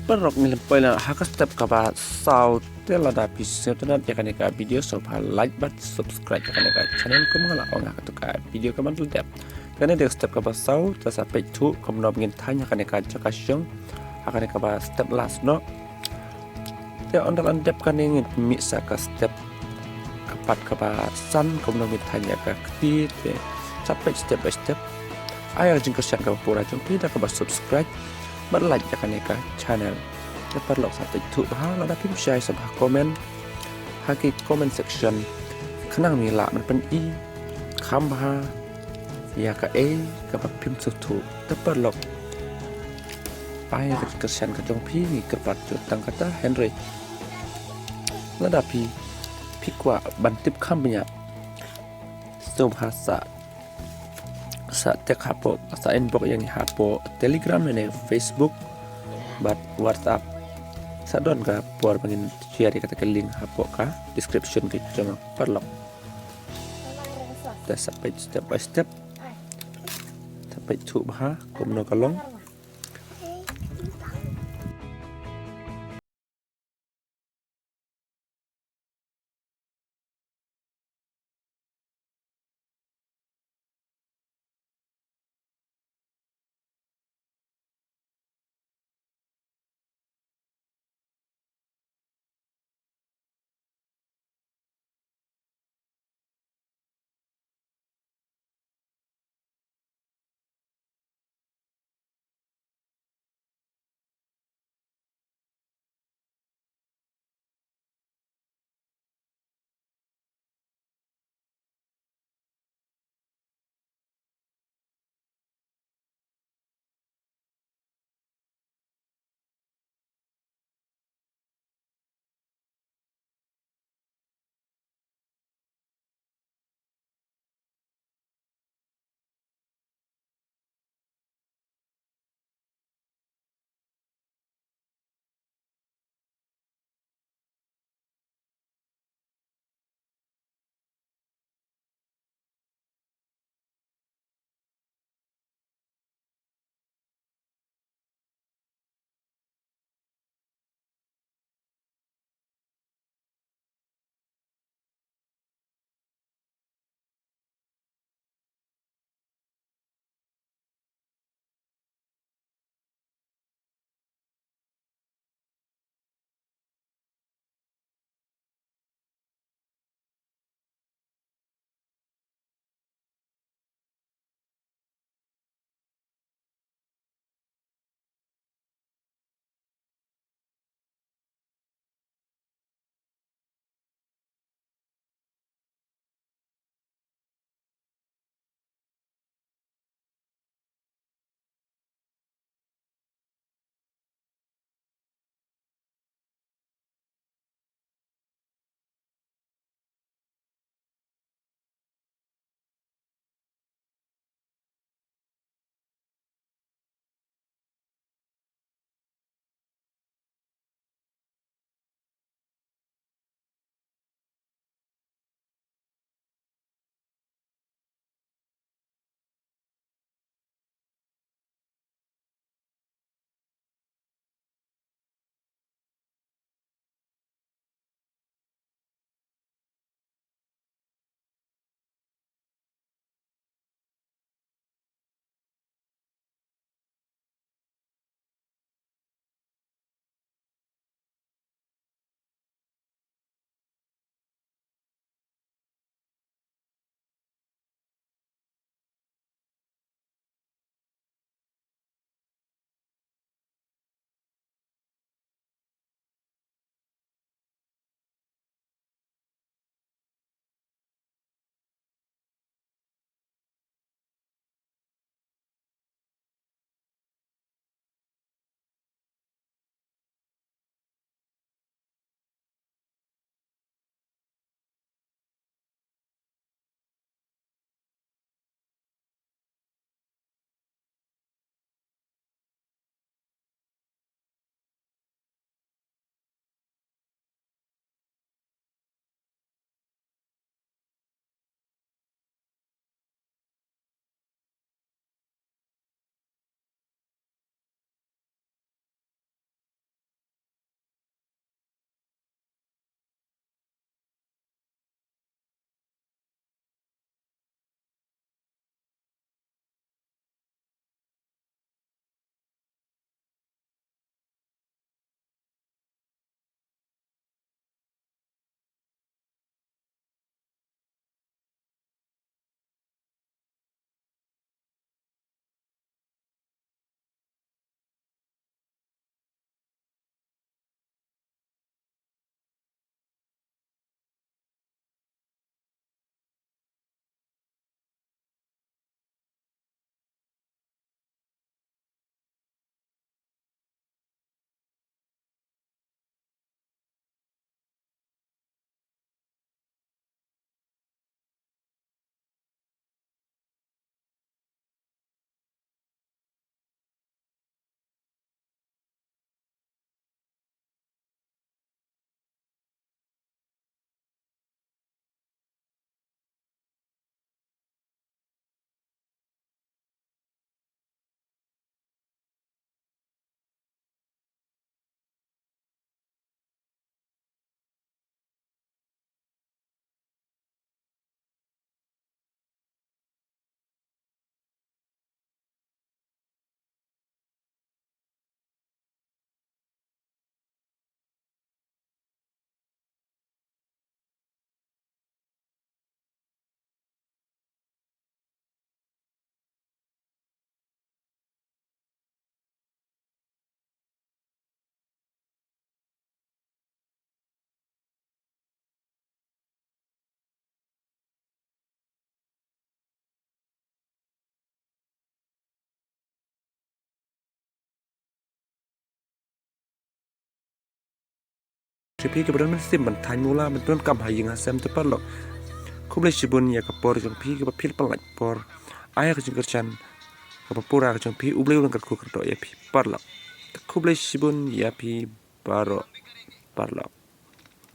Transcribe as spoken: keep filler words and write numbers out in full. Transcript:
Paralok, ngi la poi lang ha ka step kaba saw. Te lada phi sngewtynnat ïa kane ka video, sngewbha like bad subscribe ïa kane ka channel, kum nga la ong ha kato ka video kaban la dep. Kane dei ka step kaba saw, te sa peit thuh kumno ba ngin thaiñ ha kane ka jaka shong, ha kane kaba step last noh. Te ynda la dep kane ngin mih sa ka step ka part kaba san, kumno ngin thaiñ ïa ka kti. Te sa peit step by step. Ai ka jingkyrshan kaba pura jong phi da kaba subscribe bad like ïa kane ka channel. Te paralok, sa peit thuh bha, lada phim shai sa bha comment ha ki comment section, khnang ngi lah ban pyni kham bha ïa kaei kaba phim sngewthuh. Te paralok, ai ka jingkyrshan ka jong phi, ngi kyrpad jur tang kata, hynrei lada phi, phi kwah ban tip kham bniah, sngewbha sa, sa text hapoh, sa inbox ïa ngi hapoh Telegram ne Facebook bad WhatsApp. Sa don ka por ba ngin share ïa kata ka link hapoh ka description ka jong, paralok. Te sa peit step by step. Sa peit thuh bha kumno ka long. Jong phi kaba don mynsiem ban thaiñ mula, ban donkam ha ïing ha sem te paralok. Khublei shibun ïa ka por jong phi kaba phi la pynlait por ai ka jingkyrshan kaba pura ka jong phi, U Blei un kyrkhu kyrdoh ïa phi paralok. Khublei shibun ïa phi baroh paralok.